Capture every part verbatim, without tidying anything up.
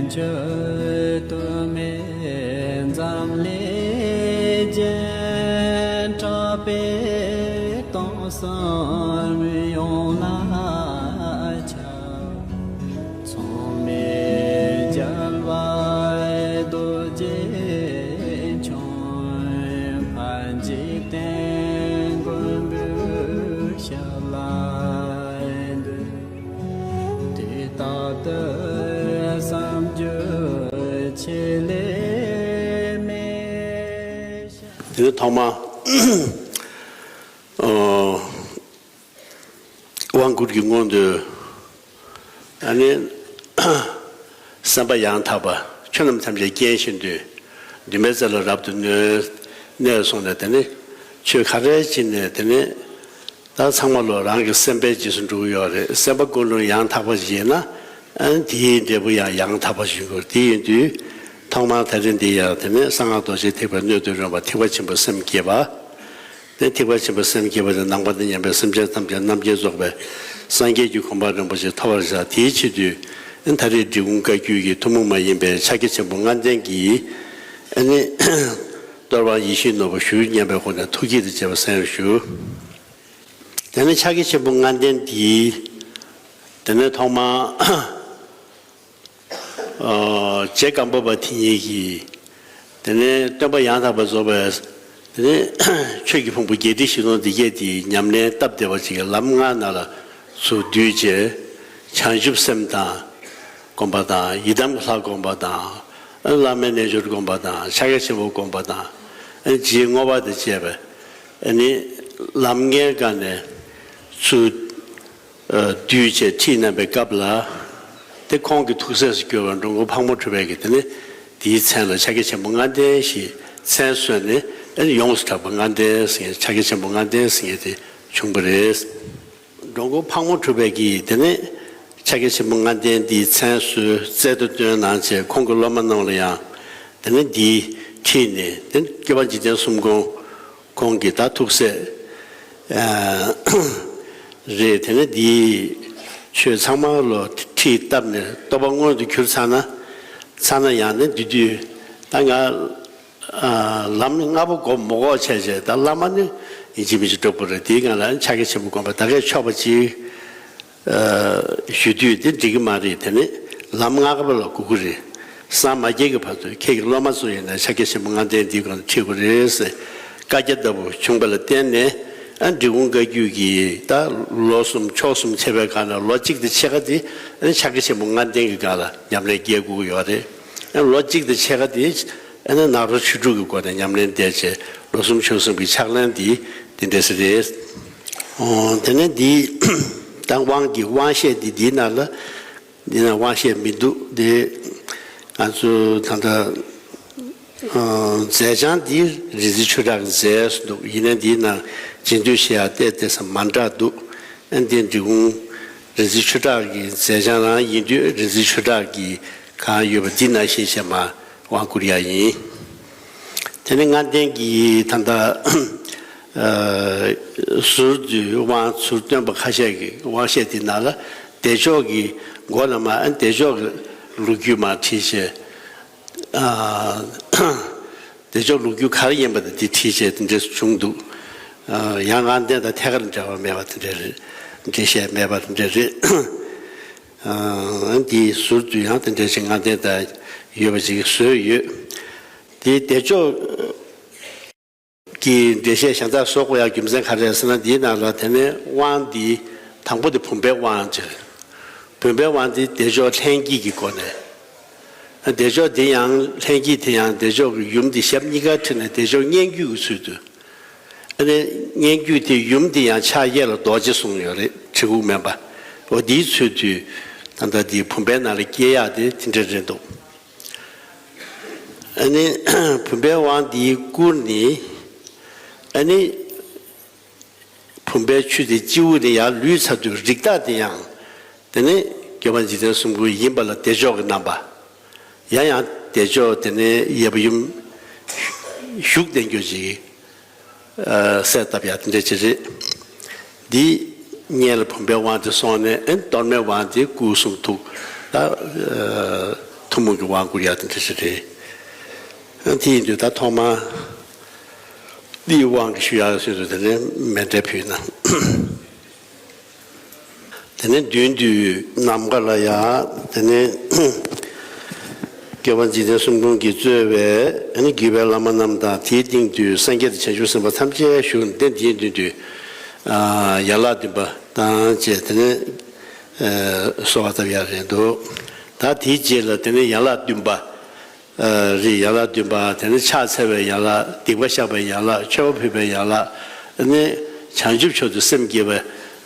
ཆོས་དུ་མེད་འཛམ་གླིང་རྒྱན། གྲགས་པས་སྟོང་གསུམ་ཡོངས་ལ་ཁྱབ། མཚུངས་མེད་རྒྱལ་བ་རྡོ་རྗེ་འཆང་། ཕར་འཇིག་རྟེན་མགོན་པོའི་ཞབས་ལ་འདུད། དེ་ལྟར་དུ་བསམ་རྒྱུ་ཆེས་ལས་མེད། དེ་ནས་ཐོག་མ། ཨོ། དབང་བསྐུར་གྱི་སྔོན་དུ། ཨ་ནི། སེམས་པ་ཡང་དག་པ། ཆོས་རྣམས་ཐམས་ཅད་རྐྱེན་བཞིན་དུ། འདུན་པའི་རྩེ་ལ་རབ་ཏུ་གནས། གནས་སོང་ནས་དེ་ནི། ཆོས་ག་རེ་བྱས་ནས་དེ་ནི། ད་ཚང་མ་ལོ་རང་གི་སེམས་པའི་རྗེས་སུ་འགྲོ་གི་ཡོད་རེད། སེམས་པ་ཀུན་སློང་ཡང་དག་པ་ཞིག་ཡིན་ན། ཨ་ནི་དེའི་འབྲས་བུ་ཡང་ཡང་དག་པ་ཞིག་ཡོང་གི་ཡོད་རེད། དེ་ཡིན་དུས། ཐོག་མར་ད་རེས་འདི་ཡང་དེ་ནི་གསང་སྔགས་རྡོ་རྗེ་ཐེག་པའི་སྣོད་དུ་རུང་བ་ཐེག་པ་ཆེན་པོའི་སེམས་བསྐྱེད་པ། དེ་ཐེག་པ་ཆེན་པོའི་སེམས་བསྐྱེད་པ་དེ་ནང་པ་དང་མཉམ་པའི་སེམས་ཅན་ཐམས་ཅད་རྣམ་མཁྱེན་རྫོགས་པའི་སངས་རྒྱས་ཀྱི་གོ་འཕང་རིན་པོ་ཆེ་ཐོབ་པར་བྱ། དེའི་ཆེད་དུ་ཨ་ནི་ད་རེས་འབྲི་གུང་བཀའ་བརྒྱུད་ཀྱི་ཐུན་མོང་མ་ཡིན་པའི་ཕྱག་རྒྱ་ཆེན་པོ་ལྔ་ལྡན་གྱི་ཨ་ནི་གཏོར་དབང་ཡིད་བཞིན་ནོར་བུ་ཞུ་སྙམ་པའི་སྒོ་ནས་ཐུགས་བསྐྱེད་དང་བཅས་པ་གསན་རོགས་ཞུ། དེ་ནས་ཕྱག་རྒྱ་ཆེན་པོ་ལྔ་ལྡན་འདིའི། དེ་ནས་ཐོག་མར། ཨོ། རྗེ་སྒམ་པོ་པ་དེ་ཉིད་ཀྱིས། དེ་ནས་སྟོན་པ་ཡང་དག་པར་རྫོགས་པའི། དེ་ནས་ཆོས་ཀྱི་ཕུང་པོ་བརྒྱད་ཁྲི་བཞི་སྟོང་འདི་སྐད་དེའི་ཉམས་ལེན་སྟབས་བདེ་བ་ཅིག་གི་ལམ་ལྔ་ནང་ལ་ཚུར་བསྡུས་བྱས། བྱང་ཆུབ་སེམས་དང་། སྒོམ་པ་དང་། ཡི་དམ་གྱི་ལྷ་སྒོམ་པ་དང་། བླ་མའི་རྣལ་འབྱོར་སྒོམ་པ་དང་། ཕྱག་རྒྱ་ཆེན་པོ་སྒོམ་པ་དང་། རྗེས་བསྔོ་བ་དང་བཅས་པའི། ཨ་ནི། ལམ་ལྔའི་སྒང་ནས་ཚུར། བསྡུས་བྱས་ཁྲིད་གནང་བའི་སྐབས་ལ། དེ་ཁོང་གི་ཐུགས་སྲས་སུ་གྱུར་པ་འགྲོ་མགོན་ཕག་མོ་གྲུ་པས་ཀྱིས་དེ་ནི་དེའི་མཚན་ལ་ཕྱག་རྒྱ་ཆེན་པོ་ལྔ་ལྡན་ཞེས་མཚན་གསོལ་ནས། ཨ་ནི་ཡོངས་སུ་གྲགས་པ་ལྔ་ལྡན་ཟེར་མཁན། ཕྱག་རྒྱ་ཆེན་པོ་ལྔ་ལྡན་ཟེར་མཁན་དེ་བྱུང་བ་རེད། འགྲོ་མགོན་ཕག་མོ་གྲུ་པས་ཀྱིས་དེ་ནི་ཕྱག་རྒྱ་ཆེན་པོ་ལྔ་ལྡན་འདིའི་མཚན་གསོལ་རྩལ་དུ་བཏོན་གནང་བྱས། ཁོང་གི་སློབ་མ་རྣམས་ལ་ཡང་དེ་ནི་འདི་ཁྲིད་ནས། དེ་ནི་སྐྱོབ་པ་འཇིག་རྟེན་གསུམ་མགོན། ཁོང་གི་ད་ཐུགས་སྲས་རེད། དེ་ནས་འདིའི་ཆོས་ཚང་མ་ལོ་ཁྲིད་བཏབ་ནས་རྟོགས་པ་མངོན་དུ་གྱུར་ཚར་ན། ཚར་ན་ཡང་ནི་འདི་དུས་ད་ང་ལམ་ལྔ་པོ་སྒོམ་མ་དགོས་བྱས་བྱས། ད་བླ་མ་ནི་ཡིན་གཅིག་མིན་གཅིག་འགྲོ་དགོས་རེད། དེའི་སྒང་ལ་ཕྱག་རྒྱ་ཆེན་པོ་སྒོམ་པ་ད་གས་ཆོག་པ་ཅིག་ཞུ་དུས་དེ་འགྲིག་གི་མ་རེད། དེ་ནི་ལམ་ལྔ་པ་ལ་སྒུག་གི་རེད། སངས་མ་རྒྱས་ཀྱི་བར་དུ་ཁྱེད་ཀྱི་སློབ་མ་ཚོ་ཡིན་ན་ཕྱག་རྒྱ་ཆེན་པོ་ལྔ་ལྡན་འདིའི་སྒང་ལ་ཁྲིད་དགོས་རེད་ཟེར་བཀའ་རྒྱ་ལྟ་བུ་བྱུང་བ་ལ་བརྟེན་ནས། ཨ། འབྲི་གུང་བཀའ་བརྒྱུད་ཀྱི་ད་ལོ་གསུམ་ཕྱོགས་གསུམ་ཕྱེ་བའི་སྒང་ལ་ལོ་གཅིག་དང་ཕྱེད་ཀ་དེ་ཨ་ཕྱག་རྒྱ་ཆེན་པོ་ལྔ་ལྡན་གྱི་སྒང་ལ་ཉམས་ལེན་སྐྱེལ་དགོས་ཀྱི་ཡོད་རེད། ཨ། ལོ་གཅིག་དང་ཕྱེད་ཀ་དེ་ཨ་ནི་ནཱ་རོ་ཆོས་དྲུག་གི་སྒོ་ནས་ཉམས་ལེན་བསྡད་བྱས། ལོ་གསུམ་ཕྱོགས་གསུམ་གྱི་ཕྱག་ལེན་འདི་འདི་འདྲ་ཞིག་རེད། ཨོ། དེ་ནས་འདི་ད་དབང་གི་དབང་བཤད་འདི་འདིའི་ནང་ལ། འདི་ན་དབང་བཤད་མི་འདུག་འདི་ང་ཚོ་ད་ལྟ་ཨ་མཛད་བྱང་འདི་རིག་འཛིན་ཆོས་གྲགས་ཀྱི་མཛད་སུ་འདུག་ཡིན་ན་འདིའི་ནང་རྗེས་ཟློས་བྱེད་ཡ་ཏོག་ཙམ་མ་འདྲ་འདུག་ཨ་འདི་འབྲི་གུང་རིག་འཛིན་ཆོས་གྲགས་ཀྱི་མཛད་བྱང་རང་ཡིན་དུས། རིག་འཛིན་ཆོས་གྲགས་ཀྱི་གང་ཡོད་པ་འདི་ནང་བཞིན་བྱས་མར་དབང་བསྐུར་ཡ་ཡིན། དེ་ནས་ལྔ་ལྡན་གྱི་ད་ལྟ་ཨ་ཟུར་དུ་དབང་ཟུར་སྟོན་པ་ཁ་ཤས་ཀྱི་དབང་བཤད་དེ་ནང་ལ། བདེ་མཆོག་གི་མགོ་ལ་མར་ཨ་བདེ་མཆོག་གི་ལོ་རྒྱུས་མར་བྲིས་བྱས། ཨ་བདེ་མཆོག་ལོ་རྒྱུས་ག་རེ་ཡིན་པ་དེ་འདི་བྲིས་བྱས་དེ་འདྲས་བྱུང་འདུག་ཨ་ཡང་ལྔ་ལྡན་དང་ཐད་ཀར་འབྲེལ་བ་མེད་པ་དེ་འདྲས་རེད། འགྲེལ་བཤད་མེད་པ་དེ་འདྲས་རེད། ཨ་འདིའི་ཟུར་དུ་ཡང་དེ་འདྲས་ཞིག་ལྔ་ལྡན་དང་ཡོད་པ་ཅིག་བཟོས་ཡོད། དེའི་བདེ་མཆོག་གི་འགྲེལ་བཤད་གཞན་དག་བཟོ་དགོས་ཡག་རྒྱུ་མཚན་ག་རེ་རེད་ཟེར་ན། འདིའི་ནང་ལ་དེ་ནས་དབང་འདི་དང་པོ་དེ་བུམ་པའི་དབང་ཅེས། བུམ་པའི་དབང་འདི་བདེ་མཆོག་ལྷན་སྐྱེས་ཀྱི་སྒོ་ནས། བདེ་མཆོག་འདི་ཡང་ལྷན་སྐྱེས་དེ་ཡང་བདེ་མཆོག་གི་ཡུམ་འདི་ཞབས་གཉིས་ཀ་ཁྲིད་ནས་བདེ་མཆོག་སྙན་བརྒྱུད་ཀྱི་ཚུལ་དུ། ཨ་ནི་སྙན་བརྒྱུད་དེ་ཡུམ་འདི་ཡང་ཕྱག་གཡས་ལ་རྡོ་རྗེ་གསུངས་ཡོད་རེད། གྲི་གུག་མེད་པ། འོ་འདིའི་ཚུལ་དུ་ད་ལྟ་འདི་བུམ་པའི་ནང་ལ་སྐྱེ་ཡག་དེ་དེ་འདྲ་རེད་འདུག་ཨ་ནི་བུམ་པའི་དབང་འདིའི་སྐུ་ནི། ཨ་ནི་བུམ་པའི་ཆུ་དེ་སྤྱི་བོ་ནས་ཡར་ལུད་ཚར་དུས་རིགས་བདག་དེ་ཡང་དེ་ནི་སྐྱོབ་པ་འཇིག་རྟེན་གསུམ་མགོན་ཡིན་པ་ལ་བདེ་མཆོག་གི་རྣམ་པ། ཡང་ཡང་བདེ་མཆོག་དེ་ནི་ཡབ་ཡུམ་བཞུགས་བསྟན་རྒྱུ་ཅིག་གསལ་བཏབ་ཡག་དེ་འདྲ་ཅིག་རེད། འདི་སྔོན་ལ་བུམ་པའི་དབང་དེ་སོང་ནས། ཨ་ནི་གཏོར་མའི་དབང་དེ་སྐུ་གསུང་ཐུགས་ད་ཨ་ ཀུན་རྨོངས་ཀྱི་དབང་བསྐུར་ཡག་དེ་འདྲ་ཞིག་རེད། དེ་ཡིན་དུས་ད་ཐོག་མ་འདིའི་དབང་གིས་ཞུ་ཡག་ཟེར་དུས་དེ་ནས་མཎྜལ་ཕུལ་ན། དེ་ནས་མདུན་དུ་ནམ་མཁའ་ལ་ཡང་དེ་ནས་སྐྱོབ་པ་འཇིག་རྟེན་གསུམ་མགོན་གྱིས་གཙོས་པའི་ཨ་ནི་བརྒྱུད་པའི་བླ་མ་རྣམས་དང་། དེའི་སྟེང་དུ་སངས་རྒྱས་དང་བྱང་ཆུབ་སེམས་དཔའ་ཐམས་ཅད་བཞུགས་ནས། དེའི་མདུན་དུ་ཡན་ལག་བདུན་པ་དང་བཅས་དེ་ནས་གསོལ་བ་བཏབ་ཡག་རེད་འདུག་ད་དེའི་རྗེས་ལ་དེ་ནས་ཡན་ལག་བདུན་པ། རེད། ཡན་ལག་བདུན་པ། དེ་ནས་ཕྱག་འཚལ་བའི་ཡན་ལག་སྡིག་པ་བཤགས་པའི་ཡན་ལག་མཆོད་པ་ཕུལ་བའི་ཡན་ལག་ནི་བྱང་ཆུབ་མཆོག་ཏུ་སེམས་བསྐྱེད་པ་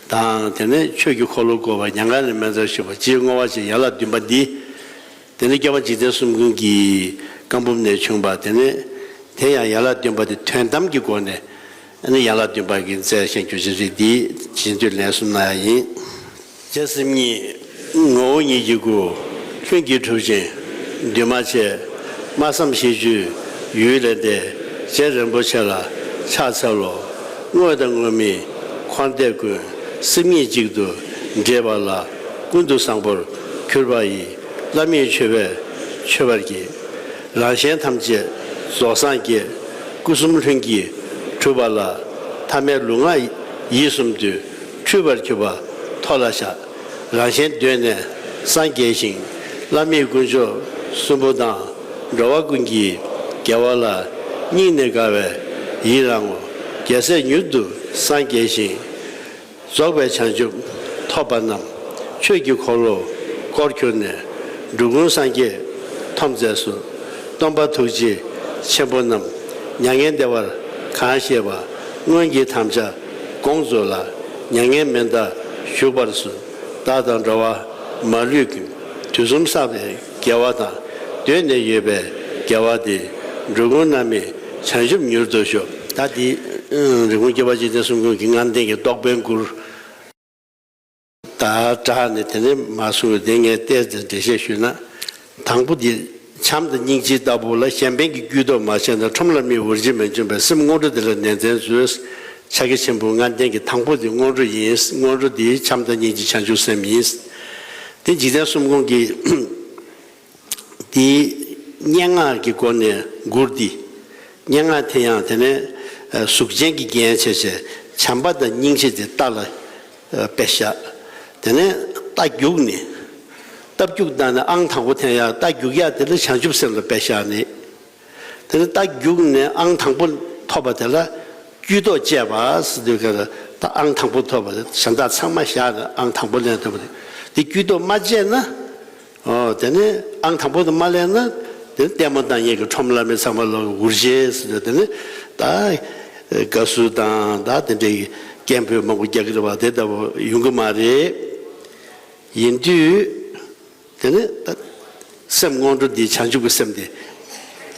དང་། དེ་ནས་ཆོས་ཀྱི་འཁོར་ལོ་བསྐོར་བ། མྱ་ངན་ལས་མི་འདའ་བར་བཞུགས་པ། ཅེས་བསྔོ་བ་བཅས་ཡན་ལག་བདུན་པ་འདི། དེ་ནས་སྐྱོབ་པ་འཇིག་རྟེན་གསུམ་མགོན་གྱི་བཀའ་འབུམ་ནས་བྱུང་བ། དེ་ནས་དེ་ཡང་ཡན་ལག་བདུན་པ་དེ་དོན་དམ་གྱི་སྒོ་ནས་ཨ་ནི་ཡན་ལག་བདུན་པ་གི་མཛད་བཞིན་རྒྱུ་ཅི་རིགས་འདི་རྗེས་ཟློས་ལན་གསུམ་གནང་ཡག་ཡིན། རྗེ་སེམས་ཉིད། ངོ་བོ་ཉིད་ཀྱི་སྐུ། ལྷུན་གྱིས་གྲུབ་ཅིང་འདུས་མ་བྱས། སྨྲ་བསམ་ཤེས་བརྗོད་ཡུལ་ལས་འདས། རྗེ་རིན་པོ་ཆེ་ལ་ཕྱག་འཚལ་ལོ། དངོས་དང་དངོས་མེད་འཁོར་འདས་ཀུན། སེམས་ཉིད་གཅིག་ཏུ་འདྲེས་པ་ལ། ཀུན་ཏུ་བཟང་པོར་གྱུར་པ་ཡི། བླ་མེད་མཆོད་པས་མཆོད་པར་བགྱི། རང་གཞན་ཐམས་ཅད་རྫོགས་སངས་རྒྱས། སྐུ་གསུམ་ལྷུན་གྱིས་གྲུབ་པ་ལ། ཐ་མལ་ལུས་ངག་ཡིད་གསུམ་དུ། འཁྲུལ་པར་གྱུར་པ་མཐོལ་ལོ་བཤགས། རང་གཞན་གདོད་ནས་སངས་རྒྱས་ཤིང་། བླ་མེད་དཀོན་མཆོག་གསུམ་པོ་དང་། འགྲོ་བ་ཀུན་གྱི་དགེ་བ་ལ། སྙིང་ནས་དགའ་བས་ཡི་རང་ངོ་། རྒྱལ་སྲས་མྱུར་དུ་སངས་རྒྱས་ཤིང་། རྫོགས་པའི་བྱང་ཆུབ་ཐོབ་པ་རྣམས། ཆོས་ཀྱི་འཁོར་ལོ་བསྐོར་གྱུར་ནས། འགྲོ་ཀུན་སངས་རྒྱས་ཐོབ་མཛད་སོ། སྟོན་པ་ཐུགས་རྗེ་ཆེན་པོ་རྣམས། མྱ་ངན་འདས་པར་གང་བཞེད་པ། སྔོན་གྱི་དམ་བཅའ་དགོངས་རྫོགས་ལ། མྱ་ངན་མི་འདའ་བཞུགས་པར་གསོལ། བདག་དང་འགྲོ་བ་མ་ལུས་ཀུན། དུས་གསུམ་བསགས་པའི་དགེ་བ་དང་། གདོད་ནས་ཡོད་པའི་དགེ་བ་དེས། འགྲོ་ཀུན་རྣམ་སྨིན་བྱང་ཆུབ་མྱུར་དུ་ཤོག་ད་འདི་རི་ཀོན་སྐྱོབ་པ་འཇིག་རྟེན་གསུམ་མགོན་གྱི་ལྔ་ལྡན་གྱི་རྟོགས་པའི་མགུར། ད་དྲག་ནས་དེ་ནས་མ་གསུངས་པའི་དེ་ངས་བལྟས་ཏེ་འགྲེལ་བཤད་ཞུས་ན། དང་པོ་འདི་བྱམས་དང་སྙིང་རྗེ་ལྟ་བུ་ལ། གཞན་ཕན་གྱི་དཀྱུས་ཐོག་མ་བྱས་ན། ཁྲོམ་ལ་མི་འུར་ཇི་མི་འཇོམས་པའི། སེམས་སྔོན་འགྲོ་འདི་ལ་ནན་ཏན་མཛོད། ཕྱག་རྒྱ་ཆེན་པོ་ལྔ་ལྡན་གྱི་དང་པོ་འདི་སྔོན་འགྲོ་ཡིན། སྔོན་འགྲོ་འདི་བྱམས་དང་སྙིང་རྗེ་བྱང་ཆུབ་སེམས་ཡིན། དེ་འཇིག་རྟེན་གསུམ་མགོན་གྱི་དེའི་སྙན་ངག་གི་སྒོ་ནས་མགུར་འདི། སྙན་ངག་དེ་ཡང་དེ་ནས་གཟུགས་ཅན་གྱི་རྒྱན་བྱས་བྱས། བྱམས་པ་དང་སྙིང་རྗེ་དེ་རྟ་ལ་དཔེ་བཞག་དེ་ནས་རྟ་རྒྱུག་ནས། རྟ་རྒྱུག་བཏང་ནས་ཨང་དང་པོ་འཐེན་ཡག་རྟ་རྒྱུག་ཡག་དེ་ལ་བྱང་ཆུབ་སེམས་ལ་དཔེ་བཞག་ནས། དེ་ནས་རྟ་རྒྱུག་ནས་ཨང་དང་པོ་ཐོབ་པ་དེ་ལ་དཀྱུས་ཐོག་བཅད་པ་ཟེར་དུས་ཀ་ལ། ད་ཨང་དང་པོ་ཐོབ་པ་དེ་གཞན་དག་ཚང་མ་བཞག་ནས་ཨང་དང་པོ་ལེན་ཐུབ་པ་དེ། དེ་དཀྱུས་ཐོག་མ་བཅད་ན། ཨོ། དེ་ནས་ཨང་དང་པོ་དེ་མ་ལེན་ན། དེ་ནས་ལྟད་མོ་ལྟ་མཁན་གྱི་ཁྲོམ་ལ་མི་ཚང་མ་ལ་འུར་བྱེད་ཟེར་དུས། དེ་ནས་ད་དགའ་བསུ་དང་ད་དེ་འདྲའི་སྐད་འབོད་མང་པོ་རྒྱག་གི་རེད་པ། དེ་ལྟ་བུ་ཡོང་གི་མ་རེད། ཡིན་དུས། དེ་ནས་ད་སེམས་སྔོན་འགྲོ་འདི་བྱང་ཆུབ་ཀྱི་སེམས་དེ་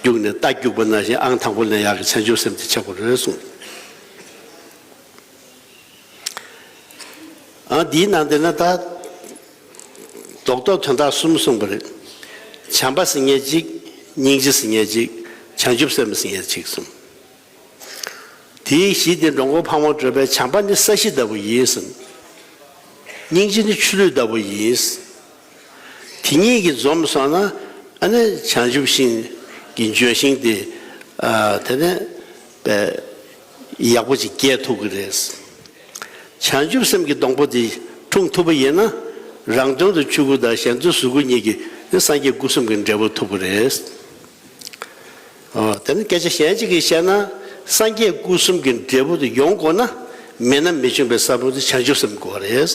རྒྱུགས་ནས། རྟ་རྒྱུག་པ་ནང་བཞིན་ཨང་དང་པོ་ལེན་ཡག་གི་བྱང་ཆུབ་སེམས་དེ་ཆགས་དགོས་རེད་གསུངས། ཨ། འདིའི་ནང་དེ་ན་ད་རྡོག་རྡོག་དོན་དག་གསུམ་གསུངས་པ་རེད། བྱམས་པ་ཟེར་མཁན་གཅིག་སྙིང་རྗེ་ཟེར་མཁན་གཅིག་བྱང་ཆུབ་སེམས་ཟེར་མཁན་གཅིག་གསུངས། དེའི་གཞི་དེ་འགྲོ་མགོན་ཕག་མོ་གྲུ་པའི། བྱམས་པ་ནི་ས་གཞི་ལྟ་བུ་ཡིན་ཟེར། སྙིང་རྗེ་ནི་ཆུ་ལུད་ལྟ་བུ་ཡིན་ཟེར། དེ་གཉིས་ཀྱིས་འཛོམས་སོང་ན། ཨ་ནི་བྱང་ཆུབ་ཤིང་གི་ལྗོན་ཤིང་དེ། ཨ། དེ་ནས་པའི་ཡག་པོ་ཅིག་རྒྱས་ཐུབ་ཀྱི་རེད། བྱང་ཆུབ་སེམས་ཀྱི་སྡོང་པོ་དེ་འཁྲུངས་ཐུབ་པ་ཡིན་ན། རང་དོན་དུ་ཆོས་སྐུ་དང་གཞན་དོན་གཟུགས་སྐུ་གཉིས་ཀྱི་ནི་སངས་རྒྱས་སྐུ་གསུམ་གྱི་འབྲས་བུ་ཐོབ་ཀྱི་རེད། ཨོ། དེ་ནི་སྐད་ཆ་གཞན་གཅིག་གིས་བཤད་ན། སངས་རྒྱས་སྐུ་གསུམ་གྱི་འབྲས་བུ་དེ་ཡོང་དགོས་ན། མེད་ན་མི་འབྱུང་བའི་ས་བོན་དེ་བྱང་ཆུབ་སེམས་དགོས་རེད།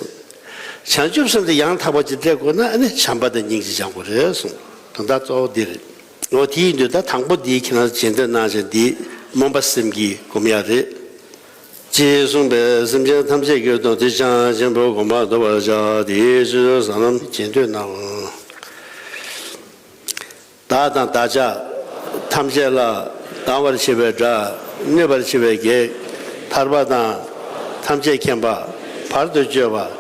བྱང་ཆུབ་སེམས་དེ་ཡང་དག་པ་ཅིག་སླེབས་དགོས་ན། ཨ་ནི་བྱམས་པ་དང་སྙིང་རྗེ་སྦྱང་དགོས་རེད་གསུངས། དོན་དག་གཙོ་བོ་འདི་རེད། འོ། དེ་ཡིན་དུས་ད་དང་པོ་འདི་ཁྱེད་རང་རྗེས་ཟློས་གནང་བྱས། འདི་སྨོན་པ་སེམས་བསྐྱེད་སྒོམ་ཡག་རེད། ཅེས་གསུངས་པས། སེམས་ཅན་ཐམས་ཅད་ཀྱི་དོན་དེ་བྱང་ཆེན་པོ་སྒོམ་པར་འདོད་པར་བྱ། དེའི་ཕྱིར་ཟབ་ལམ་རྗེས་ཟློས་གནང་། བདག་དང་བདག་ཅག་ཐམས་ཅད་ལ། སྡང་བར་བྱེད་པའི་དགྲ། གནོད་པར་བྱེད་པའི་བགེགས། ཐར་པ་དང་ཐམས་ཅད་མཁྱེན་པ། བར་དུ་གཅོད་པ།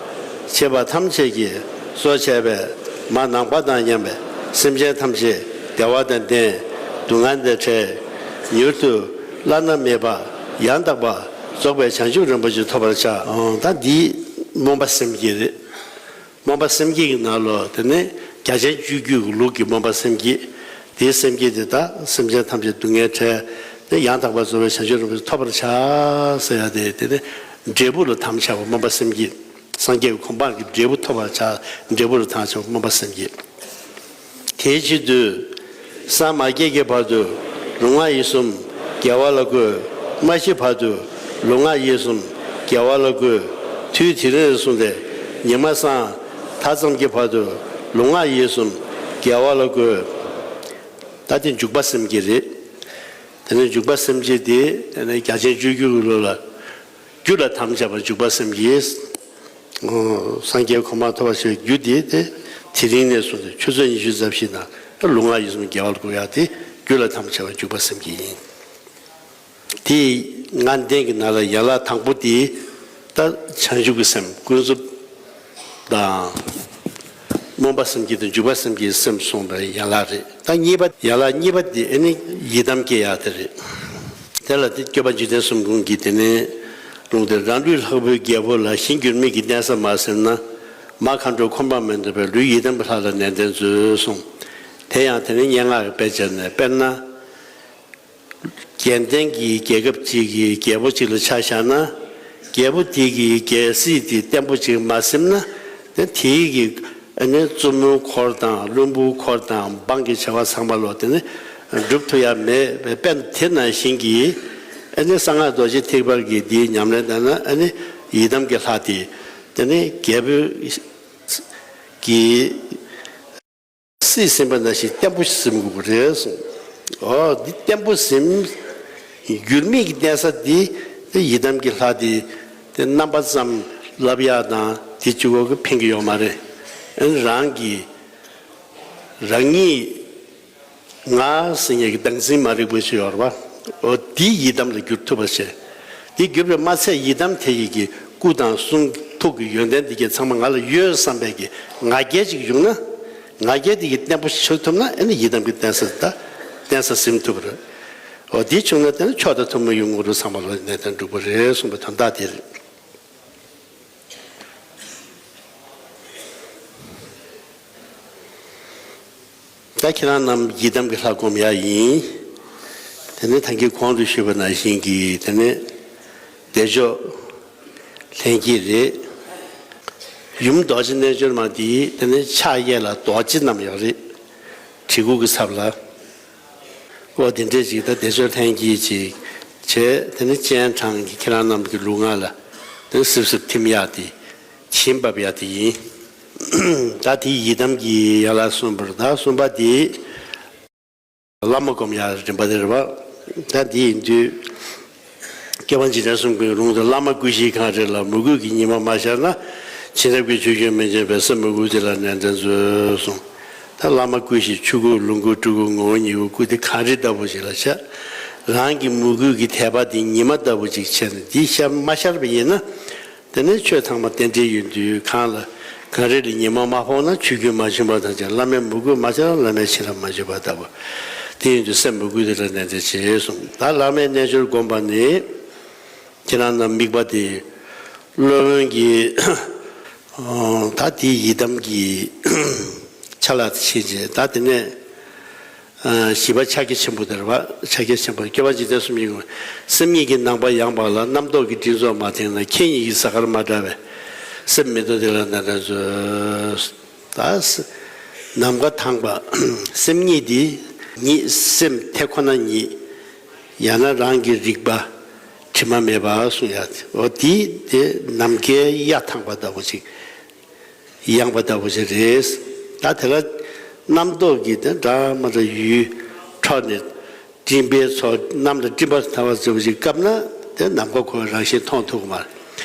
བྱེད་པ་ཐམས་ཅད་ཀྱིས་གཙོ་བྱས་པའི་མ་ནམ་མཁའ་དང་མཉམ་པའི་སེམས་ཅན་ཐམས་ཅད་བདེ་བ་དང་ལྡན། སྡུག་བསྔལ་དང་བྲལ། མྱུར་དུ་བླ་ན་མེད་པ་ཡང་དག་པ་རྫོགས་པའི་བྱང་ཆུབ་རིན་པོ་ཆེ་ཐོབ་པར་བྱ། ཨོ། ད་འདི་སྨོན་པ་སེམས་བསྐྱེད་རེད། སྨོན་པ་སེམས་བསྐྱེད་ཀྱི་ནང་ལོགས་དེ་ནས་ རྒྱ་ཆེན་སྤྱོད་བརྒྱུད་ཀྱི་ལུགས་ཀྱི་སྨོན་པ་སེམས་བསྐྱེད། དེའི་སེམས་བསྐྱེད་དེ་དག་སེམས་ཅན་ཐམས་ཅད་སྡུག་བསྔལ་བྲལ་ཏེ་ཡང་དག་པར་རྫོགས་པའི་བྱང་ཆུབ་རིན་པོ་ཆེ་ཐོབ་པར་བྱ་ཟེར་ཡ་དེ་དེ་ནི་འབྲས་བུ་ལ་དམ་བཅའ་བ་སྨོན་པ་སེམས་བསྐྱེད། སངས་རྒྱས་ཀྱི་གོ་འཕང་གི་འབྲས་བུ་ཐོབ་པར་བྱ། འབྲས་བུ་ལ་དམ་བཅའ་བ་སྨོན་པ་སེམས་བསྐྱེད། དེའི་ཕྱིར་དུ། སངས་མ་རྒྱས་ཀྱི་བར་དུ་ལུས་ངག་ཡིད་གསུམ་དགེ་བ་ལ་བཀོལ། མ་ཤི་བར་དུ་ལུས་ངག་ཡིད་གསུམ་དགེ་བ་ལ་བཀོལ། དུས་དེ་རིང་ནས་བཟུང་སྟེ་ཉི་མ་སང་ད་ཙམ་གྱི་བར་དུ་ལུས་ངག་ཡིད་གསུམ་དགེ་བ་ལ་བཀོལ། ད་དེ་འཇུག་པ་སེམས་བསྐྱེད་རེད། དེ་ནས་འཇུག་པ་སེམས་བསྐྱེད་དེ་དེ་ནས་རྒྱ་ཆེན་སྤྱོད་བརྒྱུད་ཀྱི་ལུགས་ལ་རྒྱུ་ལ་དམ་བཅའ་བ་འཇུག་པ་སེམས་བསྐྱེད། སངས་རྒྱས་གོ་འཕང་ཐོབ་པར་བྱེད་པའི་རྒྱུ་དེ་དེ་དེ་རིང་ནས་བཟུང་སྟེ་ཆུ་ཚོད་ཉི་ཤུ་རྩ་བཞིའི་ནང་ལུས་ངག་ཡིད་གསུམ་དགེ་བ་ལ་བཀོལ་ཡག་དེ་རྒྱུ་ལ་དམ་བཅའ་བ་འཇུག་པ་སེམས་བསྐྱེད་ཡིན། དེ་ལྔ་ལྡན་གྱི་ནང་ལ་ཡན་ལག་དང་པོ་དེ་ད་བྱང་ཆུབ་ཀྱི་སེམས་ཀུན་རྫོབ་དང་། སྨོན་པ་སེམས་བསྐྱེད་དང་འཇུག་པ་སེམས་བསྐྱེད་སེམས་གསུངས་པའི་ཡན་ལག་རེད། ད་གཉིས་པ་ཡན་ལག་གཉིས་པ་དེ་ཨ་ནི་ཡི་དམ་བསྐྱེད་ཡག་དེ་རེད། དེ་ལ་དེ་སྐྱོབ་པ་འཇིག་རྟེན་གསུམ་མགོན་གྱི་དེ་ནས་ལུང་དེ་རང་ལུས་ལྷག་པའི་རྒྱལ་པོ་ལ་ཞིང་འགྱུར་མེད་ཀྱི་གནས་ས་མ་ཟིན་ན། མ་མཁའ་འགྲོ་འཁོར་འབངས་མི་འདོར་བའི་ལུས་ཡི་དམ་གྱི་ལྷ་ལ་ནན་ཏན་མཛོད་གསུངས། དེ་ཡང་དེ་ནི་སྙན་ངག་གི་དཔེ་བྱས་ནས་དཔེར་ན། རྒྱལ་ལྡན་གྱི་རྒྱལ་ཁབ་ཅིག་གི་རྒྱལ་པོ་ཅིག་ལ་ཆ་བཞག་ན། རྒྱལ་པོ་དེ་གི་རྒྱལ་སྲིད་དེ་བརྟན་པོ་ཅིག་མ་ཟིན་ན། དེ་དེའི་གི་ཨ་ནི་བཙུན་མོའི་འཁོར་དང་བློན་པོའི་འཁོར་དང་འབངས་ཀྱི་བྱ་བ་ཚང་མ་ལོ་དེ་ནི་སྒྲུབ་ཐུབ་ཡ་མེད་པའི་དཔེ་དེ་ནང་བཞིན་གྱི་ཨ་ནི་གསང་སྔགས་རྡོ་རྗེ་ཐེག་པ་གི་དེའི་ཉམས་ལེན་དང་ན་ཨ་ནི་ཡི་དམ་གྱི་ལྷ་དེ་དེ་ནི་རྒྱལ་པོའི་གི་སྲིད་ཟིན་པ་ནང་བཞིན་བརྟན་པོ་ཟིན་དགོས་པ་རེད་གསུངས། འོ་འདི་བརྟན་པོ་ཟིན། འགྱུར་མེད་ཀྱི་གནས་ས་འདི་ཡི་དམ་གྱི་ལྷ་འདི་དེ་རྣམ་པ་ཙམ་ལབ་ཡག་དང་དེ་གཅིག་པོ་གི་ཕན་གྱི་ཡོད་མ་རེད། ཨ་ནི་རང་གི་རང་ཉིད་ང་ཟེར་མཁན་གྱི་བདག་འཛིན་མ་རིག་པ་ཞིག་ཡོད་རེད་པ། འོ་འདི་ཡི་དམ་ལ་འགྱུར་ཐུབ་པ་བྱས། འདི་གྱུར་པས་མ་ཚད་ཡི་དམ་དེ་ཡི་གི་སྐུ་དང་གསུང་ཐུགས་ཀྱི་ཡོན་ཏན་འདི་གའི་ཚང་མ་ང་ལ་ཡོད་བསམ་པའི་གི་ང་རྒྱལ་ཅིག་བྱུང་ན། ང་རྒྱལ་དེ་གི་བརྟན་པོ་ཆགས་ཐུབ་ན་ཨ་ནི་ཡི་དམ་གྱི་བརྟན་ས་ད་བརྟན་ས་ཟིན་ཐུབ་པ་རེད། འོ་འདི་བྱུང་ན་དེ་ནི་མཆོག་དང་ཐུན་མོང་གི་དངོས་གྲུབ་ཚང་མ་ལ་གནས་དང་འགྲུབ་པ་རེད་གསུངས་པའི་དོན་དག་དེ་རེད། ད་ཁྱེད་རང་རྣམས་ཡི་དམ་གྱི་ལྷ་སྒོམ་ཡག་ཡིན། དེ་ནས་ད་གིན་གོང་དུ་ཞུས་པ་ནང་བཞིན་གྱི་དེ་ནས་བདེ་མཆོག་ལྷན་སྐྱེས་རེད། ཡུམ་རྡོ་རྗེ་རྣལ་འབྱོར་མ་དེ་དེ་ནས་ཕྱག་གཡས་ལ་རྡོ་རྗེ་བསྣམས་ཡོད་རེད། གྲི་གུག་གི་ཚབ་ལ། འོ་དེ་འདྲས་ཅིག་ད་བདེ་མཆོག་ལྷན་སྐྱེས་ཅིག་བྱས་དེ་ནི་སྤྱན་དྲངས་ཀྱི་ཁྱེད་རང་རྣམས་ཀྱི་ལུས་ངག་ལ་དེ་ནི་སིབ་སིབ་ཐིམ་ཡག་དེ་བྱིན་འབབ་ཡག་དེ་ཡིན། ད་དེ་ཡི་དམ་གྱི་ཡན་ལག་གསུམ་པར་ད་གསུམ་པ་དེ་བླ་མ་སྒོམ་ཡག་རིམ་པ་དེ་རེད་པ། ད་དེ་ཡིན་དུས་སྐྱོབ་པ་འཇིག་རྟེན་གསུམ་མགོན་ལུང་དུ་བླ་མ་སྐུ་བཞིའི་གངས་རི་ལ་མོས་གུས་ཀྱི་ཉི་མ་མ་ཤར་ན། བྱིན་རླབས་ཀྱི་ཆུ་རྒྱུན་མི་འབྱིན་པས་སེམས་མོས་གུས་དེ་ལ་ནན་ཏན་མཛོད་གསུངས། ད་བླ་མ་སྐུ་བཞི་ཆོས་སྐུ་ལོངས་སྐུ་སྤྲུལ་སྐུ་ངོ་བོ་ཉིད་སྐུ་སྐུ་དེ་གངས་རི་ལྟ་བུ་ཞིག་ལ་ཆགས། རང་གི་མོས་གུས་ཀྱི་དད་པ་དེ་ཉི་མ་ལྟ་བུ་ཅིག་བྱས་ནས་འདི་ཤར་མ་ཤར་བ་ཡིན་ན། དེ་ནས་ཆོས་ཚང་མ་རྟེན་འབྲེལ་ཡོད་དུས་གང་ལ་གངས་རི་ལ་ཉི་མ་མ་ཕོག་ན་ཆུ་རྒྱུན་མ་ཞུམ་པ་དང་ཆ་བླ་མའི་མོས་གུས་མ་ཆགས་ན་བླ་མའི་བྱིན་རླབས་མ་འཇུག་པ་ལྟ་བུ། དེ་ཡིན་དུས་སེམས་མོས་གུས་དེ་ལ་ནན་ཏན་བྱེད་གསུངས། ད་བླ་མའི་རྣལ་འབྱོར་བསྒོམ་པ་ནི། ཁྱེད་རང་རྣམས་དམིགས་པ་དེ་སློབ་དཔོན་གྱི་ད་དེའི་ཡི་དམ་གྱི་ཆ་ལག་དེ་ཕྱིན་རྗེས་ད་དེ་ནས་བཞི་པ་ཕྱག་རྒྱ་ཆེན་པོ་དེ་རེད་པ། ཕྱག་རྒྱ་ཆེན་པོ་སྐྱོབ་པ་འཇིག་རྟེན་གསུམ་མགོན། སེམས་ཉིད་ཀྱི་ནམ་མཁའ་ཡངས་པ་ལ་རྣམ་རྟོག་གི་སྤྲིན་ཚོགས་མ་ཐེངས་ན། ཁྱེད་ཉིད་ཀྱི་གཟའ་སྐར་མ་འདྲ་བས་སེམས་མི་རྟོག་དེ་ལ་ནན་ཏན་མཛོད། ད་ནམ་མཁའ་དྭངས་པ་སེམས་ཉིད་དེ་ཉིད་སེམས་དེ་ཁོ་ན་ཉིད། ཡང་ན་རང་གི་རིག་པ་དྲི་མ་མེད་པ་གསུང་ཡག་འོ་དེ་དེ་ནམ་མཁའི་གཡའ་ཐང་པ་ལྟ་བུ་ཅིག་ཡངས་པ་ལྟ་བུ་ཅིག་རེད། ད་དེ་ལ་རྣམ་རྟོག་གི་དེ་འདྲ་མ་འདྲ་ཡུལ་འཕྲོ་ནས་སྤྲིན་པའི་ཚོགས་གནམ་ལ་སྤྲིན་པ་འཐེན་པ་ལྟ་བུ་ཅིག་བཀབ་ན་དེ་ནམ་མཁའ་ཁོ་རང་བཞིན་མཐོང་ཐུབ་ཀྱི་མ་རེད།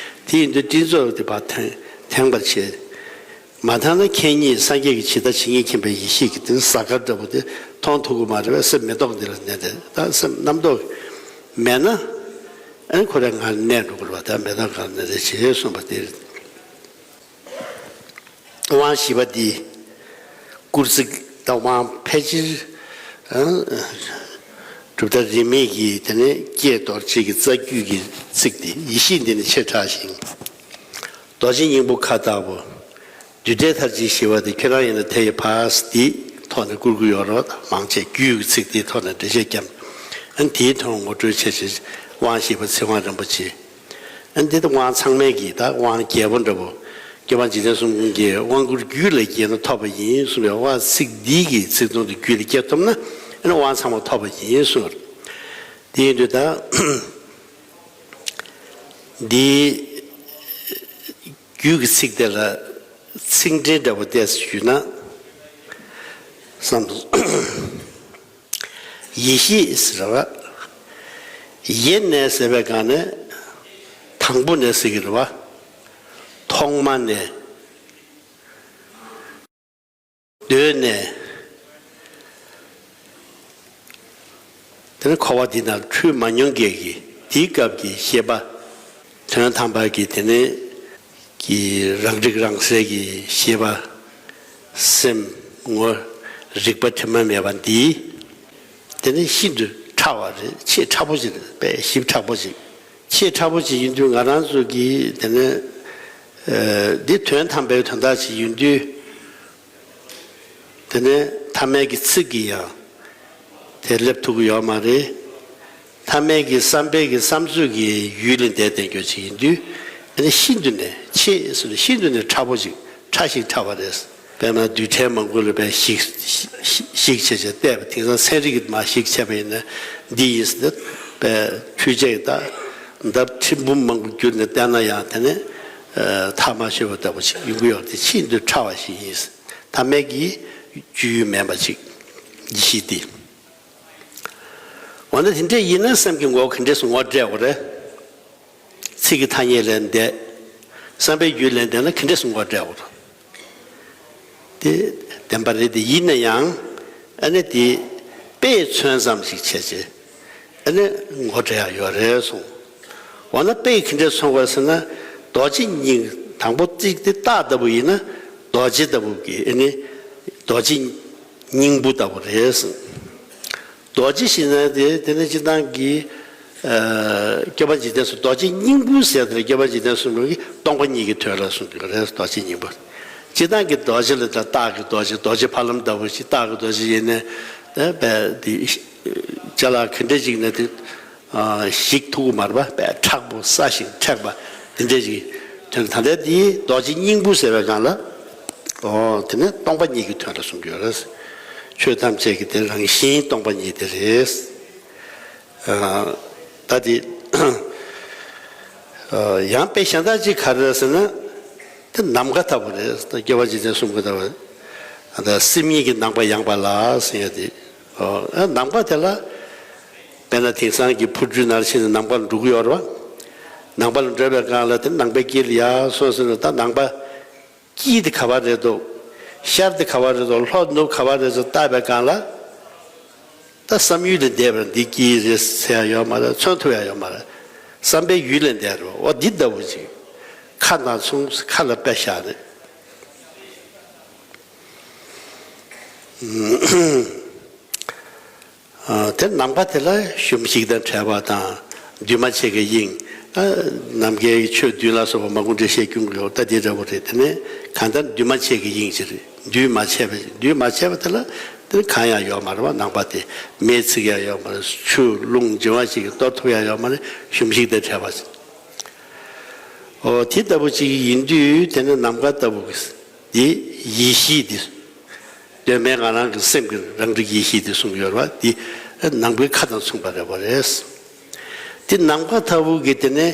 དེ་ཡིན་དུས་སྤྲིན་ཚོགས་དེ་ཕར་འཐེན་འཐེན་པར་བྱེད། མ་མཐའ་ན་ཁྱེད་ཉིད་སངས་རྒྱས་ཀྱི་ཇི་ལྟ་ཇི་སྙེད་མཁྱེན་པའི་ཡེ་ཤེས་ཀྱི་དེ་གཟའ་སྐར་འདྲ་པོ་དེ་མཐོང་ཐུབ་ཀྱི་མ་རེད་པས། སེམས་མི་རྟོག་འདི་ལ་གནས་ཏེ་ད་སེམས་རྣམ་རྟོག་མེད་ན་ཨ་ནི་ཁོ་རང་ངར་གནས་འགྲོ་གི་རེད་པ། ད་མེད་ན་ངར་གནས་ཏེ་བྱེད་གསུངས་པ་དེ་རེད། དབང་བཞི་པ་འདི་སྐུར་བརྩིགས་ད་དབང་ཕལ་ཆེར་གྲུབ་མཐའ་རིས་མེད་ཀྱི་དེ་ནས་ཀྱེ་རྡོ་རྗེ་གི་རྩ་རྒྱུད་ཀྱི་ཚིག་འདི་ཡེ་ཤེས་འདི་ནི་ཆེར་གྲགས་ཤིང་། རྡོ་རྗེ་སྙིང་པོ་ཁ་ལྟ་བུ། རྡུལ་བྲལ་མཐར་ཕྱིན་ཞི་བ་དེ་ཁྱོད་རང་ཡིན་ན་དེ་ཡི་ཕར་འདིའི་ཐོག་ནས་བསྐུར་གྱི་ཡོད་རེད། མང་ཆེ་རྒྱུད་ཀྱི་ཚིག་དེའི་ཐོག་ནས་འགྲེལ་བཤད་བརྒྱབ། ཨ་ནི་དེའི་དོན་ངོ་སྤྲོད་བྱས་བྱས་དབང་བཞི་པ་ཚིག་དབང་རིན་པོ་ཆེ། ཨ་ནི་འདི་ལྟ་དབང་ཚང་མའི་གི་ད་དབང་རྒྱས་པོ་འདྲ་པོ། སྐྱོབ་པ་འཇིག་རྟེན་གསུམ་མགོན་གྱི་དབང་བསྐུར་རྒྱུད་ལ་སྐྱེས་ན་ཐོབ་པ་ཡིན་གསུངས་པའི་དབང་ཚིག་འདི་གི་ཚིག་དོན་དེ་རྒྱུད་ལ་སྐྱེ་ཐུབ་ན་ཨ་ནི་དབང་ཚང་མ་ཐོབ་པ་ཡིན་གསུངས། དེ་ཡིན་དུས་ད་འདི་རྒྱུད་ཀྱི་ཚིག་དེ་ལ་ཚིག་འགྲེལ་འདྲ་པོ་བལྟས་ཞུས་ན། བསམ་ཡེ་ཤེས་ཟེར་བ། ཡེ་ནས་ཟེར་བའི་སྒང་ནས་དང་པོ་ནས་ཟེར་གྱི་རེད་བ། ཐོག་མ་ནས། གདོད་ནས། དེ་ནི་འཁོར་བ་འདི་ན་འཁྲུལ་མ་མྱོང་མཁན་གྱི་དེའི་སྐབས་ཀྱི་ཤེས་པ། དོན་དམ་པར་གྱི་དེ་ནི་གི་རང་རིག་རང་གསལ་གྱི་ཤེས་པ། སེམས་ངོ་། རིག་པ་དྲི་མ་མེད་པ་འདི། དེ་ནི་ཤིན་ཏུ་ཕྲ་བ་རེད། ཆེས་ཕྲ་པོ་ཅིག་རེད། དཔེ་ཞིབ་ཕྲ་པོ་ཅིག་ཆེས་ཕྲ་པོ་ཅིག་ཡིན་དུས་ང་རང་ཚོ་གིས་དེ་ནི། ཨ། འདི་དོན་དམ་པའི་དོན་དག་ཅིག་ཡིན་དུས། དེ་ནས་ཐ་མལ་གྱི་ཚིག་གིས་ཡང་དེ་སླེབས་ཐུབ་ཀྱི་ཡོད་མ་རེད། ཐ་མལ་གྱི་བསམ་པའི་གི་བསམ་ཚོད་ཀྱི་ཡུལ་ལས་འདས་བསྡད་རྒྱུ་ཅིག་ཡིན་དུས། ཨ་ནི་ཤིན་ཏུ་ནས་ཆེས་སུ་ནས་ཤིན་ཏུ་ནས་ཕྲ་པོ་ཅིག་ཕྲ་ཞིང་ཕྲ་བ་རེད། དཔེར་ན་རྡུལ་ཕྲན་མང་པོ་ལ་དཔེ་ཞིག་ཞིག་བྱས་བྱས་བལྟས་པ། དེང་སང་ཚན་རིག་གིས་མར་ཞིག་བྱས་པ་ཡིན་ན་འདི་ཡིན་ཟེར་ཏེ་དཔེ་འཕྲུལ་ཆས་ཀྱིས་ད་འདབ་ཆེན་པོ་མང་པོ་བསྒྱུར་ནས་བལྟས་ན་ཡང་དེ་ནས་ཐག་མ་ཆོད་པ་ལྟ་བུ་ཞིག་ཡོང་གི་ཡོད་དེ། ཤིན་ཏུ་ཕྲ་བ་ཞིག་ཡིན། ཐ་མལ་གྱི་སྤྱོད་ཡུལ་མིན་པ་ཅིག་ཡེ་ཤེས་དེ། འོ་ན་དེ་འདྲ་ཡིན་ན་སེམས་ཀྱི་ངོ་བོ་ག་འདྲས་སུ་ངོ་སྤྲད་དགོས་རེད། ཚིག་གི་ཐ་སྙད་ལས་འདས། བསམ་པའི་རྒྱུད་ལས་འདས་ན་ག་འདྲས་སུ་ངོ་སྤྲད་དགོས་རེད། དེ་བདེན་པ་རེད། དེ་ཡིན་ན་ཡང་ཨ་ནི་དེ་དཔེས་མཚོན་ཙམ་ཞིག་བྱས་རྗེས། ཨ་ནི་ངོ་སྤྲད་ཡག་ཡོད་རེད་གསུངས། འོ་ན་དཔེ་ག་འདྲས་མཚོན་དགོས་ཟེར་ན། རྡོ་རྗེ་སྙིང་། དང་པོ་ཚིག་དེ་རྟགས་ལྟ་བུ་ཡིན་ན་རྡོ་རྗེ་ལྟ་བུ་གི། ཨ་ནི་རྡོ་རྗེ་སྙིང་པོ་ལྟ་བུ་རེད་གསུངས། རྡོ་རྗེ་ཞེས་ན་དེ་དེ་ནི་སྤྱིར་བཏང་གི། ཨ། སྐྱོབ་པ་འཇིག་རྟེན་གསུམ། རྡོ་རྗེ་སྙིང་པོ་ཟེར་དེ་སྐྱོབ་པ་འཇིག་རྟེན་གསུམ་གྱི་སྟོང་པ་ཉིད་ཀྱི་དོན་ལ་གསུངས་ཡོད་རེད། རྡོ་རྗེ་སྙིང་པོ། སྤྱིར་བཏང་གི་རྡོ་རྗེ་ལ་ད་རྟགས་ཀྱི་རྡོ་རྗེ། རྡོ་རྗེ་ཕ་ལམ་ལྟ་བུ་ཞིག་རྟགས་ཀྱི་རྡོ་རྗེ་ཡིན་ནའི། ཨ། དཔེ་དེ་ཅ་ལག་ག་འདྲ་ཅིག་ནས་དེ། ཨ། ཞིག་ཐུབ་ཀྱི་མ་རེད་པ། དཔེ་མཁྲེགས་པོ་སྲ་ཞིང་མཁྲེགས་པ་དེ་འདྲ་ཅིག་དོན། ད་ལྟ་དེའི་རྡོ་རྗེ་སྙིང་པོ་ཟེར་བའི་སྒང་ལ། ཨོ། དེ་ནི་སྟོང་པ་ཉིད་ཀྱི་དོན་ལ་གསུངས་ཀྱི་ཡོད་རེད། ཆོས་ཐམས་ཅད་ཀྱི་དེ་རང་བཞིན་སྟོང་པ་ཉིད་དེ་རེད། ཨ། ད་དེ། ཨ། ཡང་དཔེ་གཞན་དག་ཅིག་ག་རེ་རེད་ཟེར་ན། དེ་ནམ་མཁའ་ལྟ་བུ་རེད། སྐྱོབ་པ་འཇིག་རྟེན་གསུམ་གྱི་ལྟ་བུ། ཨ། ད་སེམས་ཉིད་ཀྱི་ནམ་མཁའ་ཡངས་པ་ལ་ཟེར་ཡ་དེ། ཨོ། ཨ། ནམ་མཁའ་དེ་ལ། དཔེར་ན་དེང་སང་གི་འཕུར་གྲུའི་ནང་ཕྱིན་ནས་ནམ་མཁའ་ལ་འགྲོ་གི་ཡོད་རེད་བ། ནམ་མཁའ་ལ་འགྲོ་བའི་སྒང་ལ་དེ་ནམ་མཁའི་དཀྱིལ་ལ་ཡར་སོང་ཟེར་ན། ད་ནམ་མཁའ་དཀྱིལ་དེ་ག་པར་རེད་འདུག་ཤར་དེ་ག་པར་རེད་འདུག་ལྷོ་ནུབ་ག་པར་རེད་འདུག་བལྟ་བའི་སྒང་ལ། ད་བསམ་ཡུལ་ལས་འདས་པར་འདི་དཀྱིལ་རེད་ཟེར་ཡ་ཡོད་མ་རེད། མཚོན་ཐུབ་ཡ་ཡོད་མ་རེད། བསམ་པའི་ཡུལ་ལས་འདས་རེད་བ། འོ་འདི་ལྟ་བུ་ཅིག་ཁ་ནང་མཚུངས། ཁ་ལ་དཔེ་བཞག་ནས། ཨ། དེ་ནམ་མཁའ་དེ་ལ་གཞོམ་གཞིག་དང་བྲལ་བ་དང་། འདུས་མ་བྱས་ཀྱི་དབྱིངས། ཨ། ནམ་མཁའི་ཆོས་བདུན་ལ་སོགས་པ་མང་པོ་འགྲེལ་བཤད་སྐྱོན་གྱི་ཡོད། ད་དེ་འདྲ་པོ་རེད། དེ་ནས་གང་ལྟར་འདུས་མ་བྱས་ཀྱི་དབྱིངས་ཅིག་རེད། འདུས་མ་བྱས་པ། འདུས་མ་བྱས་པ་དེ་ལ་དེ་གང་ཡང་ཡོད་མ་རེད་བ། ནམ་མཁའ་དེ་མེས་ཚིག་ཡང་ཡོད་མ་རེད། ཆུ་རླུང་འབྱུང་བ་ཞིག་གིས་གཏོར་ཐུབ་ཡང་ཡོད་མ་རེད། གཞོམ་གཞིག་དང་བྲལ་བ་ཅིག་ཨོ། དེ་ལྟ་བུ་ཅིག་ཡིན་དུས་དེ་ནི་ནམ་མཁའ་ལྟ་བུ་གི། འདི་ཡེ་ཤེས་འདི། གདོད་མའི་ང་རང་གི་སེམས་ཀྱི་རང་རིག་ཡེ་ཤེས་འདི་གསུངས་ཡོད་རེད་བ། འདི་ནམ་མཁའི་ཁ་དང་མཚུངས་པ་རེད་བ་རེད། འདི་ནམ་མཁའ་ལྟ་བུ་གི་དེ་ནི་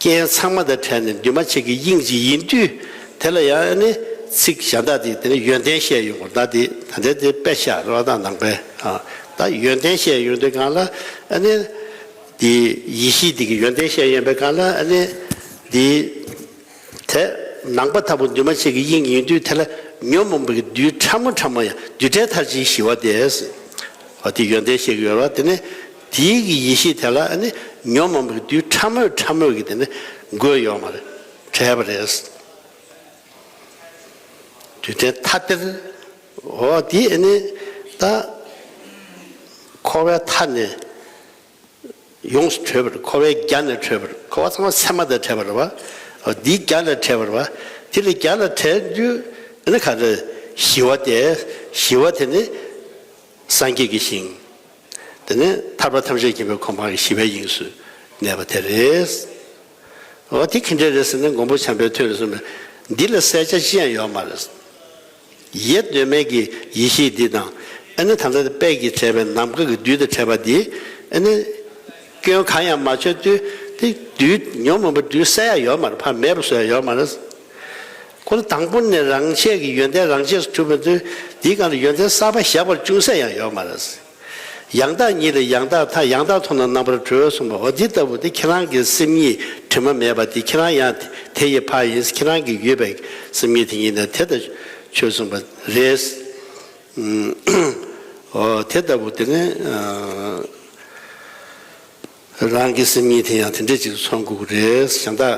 རྐྱེན་ཚང་མ་དང་བྲལ་ནས་འདུས་མ་བྱས་ཀྱི་དབྱིངས་ཅིག་ཡིན་དུས། དེ་ལ་ཡང་ནི་ཚིག་གཞན་དག་དེ་དེ་ནི་ཡོན་ཏན་བཤད་ཡོང་བར། ད་དེ་ད་ལྟའི་དེ་དཔེ་བཞག་རེད་བ། ད་ནམ་མཁའི། ཨ། ད་ཡོན་ཏན་བཤད་ཡོང་དུས་སྒང་ལ་ཨ་ནི། དེ་ཡེ་ཤེས་དེ་གི་ཡོན་ཏན་བཤད་ཡོང་བའི་སྒང་ལ་ཨ་ནི། དེ། དེ་ནམ་མཁའ་ལྟ་བུ་འདུས་མ་བྱས་ཀྱི་དབྱིངས་ཡིན་དུས། དེ་ལ་ཉོན་མོངས་པའི་རྡུལ་ཕྲ་མོ་ཕྲ་མོ་ཡང་རྡུལ་བྲལ་མཐར་ཕྱིན་ཞི་བ་སྟེ། འོ་དེ་ཡོན་ཏན་བཤད་ཀྱི་ཡོད་རེད་བ། དེ་ནི་དེའི་གི་ཡེ་ཤེས་དེ་ལ་ཨ་ནི་ཉོན་མོངས་པའི་རྡུལ་ཕྲ་མོ་ཕྲ་མོ་གི་དེ་ནི་འགོས་ཡོད་མ་རེད། བྲལ་བ་རེད། རྡུལ་བྲལ་ཐ་དད། འོ་དེ་ཨ་ནི་ད་འཁོར་བའི་མཐའ་ནས། ཡོངས་སུ་གྲོལ་བར། འཁོར་བའི་རྒྱ་ནས་གྲོལ་བར། འཁོར་བ་ཚང་མ་མཚན་མ་དང་བྲལ་བ་རེད་བ། འདིའི་རྒྱ་ལས་བྲལ་བ་རེད་བ། དེ་ལས་རྒྱ་ལས་བྲལ་དུས། ཨ་ནི་ག་རེ། ཞི་བ་སྟེ། ཞི་བ་དེ་ནི་སངས་རྒྱས་ཀྱི་ཞིང་། དེ་ནི་ཐར་པ་ཐམས་ཅད་མཁྱེན་པའི་གོ་འཕང་གི་ཞི་བའི་དབྱིངས་སུ་གནས་པ་དེ་རེད། འོ་དེ་ག་འདྲ་རེད་ཟེར་ན། མགོན་པོ་བྱམས་པའི་ཐུགས་ལ་གསུངས་པས། འདི་ལ་གསལ་ཆ་ཅི་ཡང་ཡོད་མ་རེད། ཡེ་གདོད་མའི་གི་ཡེ་ཤེས་འདི་དང་། ཨ་ནི་ད་ལྟ་དཔལ་གྱིས་བྲིས་པའི་ནམ་མཁའ་གི་རྡུལ་དང་བྲལ་བ་འདི། ཨ་ནི་སྐྱོན་གང་ཡང་མ་བྱུང་དུས་དེ་རྡུལ་ཉོན་མོངས་པའི་རྡུལ་གསལ་ཡ་ཡོད་མ་རེད། ཕར་མེད་པ་བཟོ་ཡ་ཡོད་མ་རེད། ཁོ་ལ་དང་པོ་ནས་རང་ཆས་ཀྱི་ཡོན་ཏན་རང་ཆས་སུ་གྲུབ་པའི་དུས། དེའི་སྒང་ལ་ཡོན་ཏན་གསར་པ་བཞག་པར་ཅུང་ཟད་ཡང་ཡོད་མ་རེད། ཡང་དག་ཉིད་ལ་ཡང་དག་མཐའ། ཡང་དག་མཐོང་ན་རྣམ་པར་གྲོལ་གསུངས་པ། འོ་འདི་ལྟ་བུ་དེ་ཁྱེད་རང་གི་སེམས་ཉིད་དྲི་མ་མེད་པ་དེ། ཁྱེད་རང་ཡང་དེ་ཡི་ཕ་ཡིན། ཁྱེད་རང་གི་ཡོད་པའི་སེམས་ཉིད་དེ་ཉིད་ནི་དེ་ལྟར་ཆོས་གསུངས་པ་རེད། ཨུམ། འོ་དེ་ལྟ་བུ་དེ་ནི། ཨ། རང་གི་སེམས་ཉིད་དེ་ཡང་དེ་འདྲ་ཅིག་མཚོན་དགོས་ཀྱི་རེད། གཞན་དག་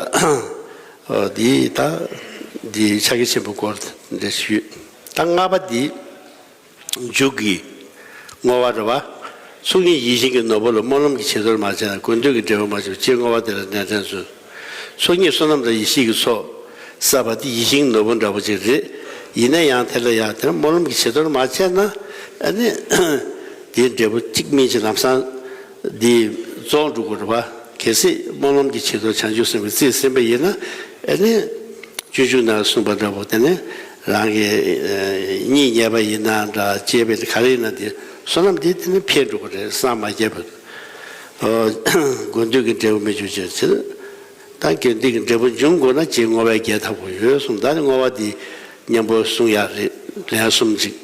འོ་འདི་ད་འདི་ཕྱག་རྒྱ་ཆེན་པོའི་སྐོར་འདྲ་ཞིག་ཡོད། ད་ལྔ་པ་འདི། མཇུག་གི་བསྔོ་བ་རེད་བ། ཚོགས་གཉིས་ཡིད་བཞིན་གྱི་ནོར་བུ་ལ། སྨོན་ལམ་གྱི་བྱི་དོར་མ་བྱས་ན། དགོས་འདོད་ཀྱི་འབྲས་བུ་མ་བྱུང་། ཅེས་བསྔོ་བ་དེ་ལ་སྣེ་འདྲེན་མཛོད། ཚོགས་གཉིས་བསོད་ནམས་དང་ཡེ་ཤེས་ཀྱི་ཚོགས་བསགས་པ་དེ་ཡིད་བཞིན་གྱི་ནོར་བུ་འདྲ་པོ་ཅིག་རེད། ཡིན་ན་ཡང་དེ་ལ་ཡང་དེ་སྨོན་ལམ་གྱི་བྱི་དོར་མ་བྱས་ན། ཨ་ནི་དེའི་འབྲས་བུ་གཅིག་མིན་གཅིག་ལམ་སང་འདི་རྫོགས་འགྲོ་གི་རེད་བ། གལ་སྲིད་སྨོན་ལམ་གྱི་བྱི་དོར་བྱང་ཆུབ་སེམས་ཀྱིས་རྩིས་ཟིན་པ་ཡིན་ན། ཨ་ནི། སྤྱོད་འཇུག་ནང་གསུངས་པ་འདྲ་པོ་དེ་ནི། རང་གི་ཨ་གཉིད་ཉལ་བ་ཡིན་ན་འདྲ། བྱས་པའི་ག་རེ་ཡིན་ན་དེ་བསོད་ནམས་དེ་དེ་ནི་འཕེལ་འགྲོ་གི་རེད། སངས་མ་རྒྱས་པར། ཨོ། དགོས་འདོད་ཀྱི་འབྲས་བུ་མི་འབྱུང་ཕྱིར། ད་དགོས་འདོད་ཀྱི་འབྲས་བུ་འབྱུང་དགོས་ན། ཅེས་བསྔོ་བས་རྒྱས་ཐབས་དགོས་ཡོད་གསུངས། ད་ནི་བསྔོ་བ་འདི་མཉམ་པོ་གསུང་ཡག་རེད། ལན་གསུམ་ཅིག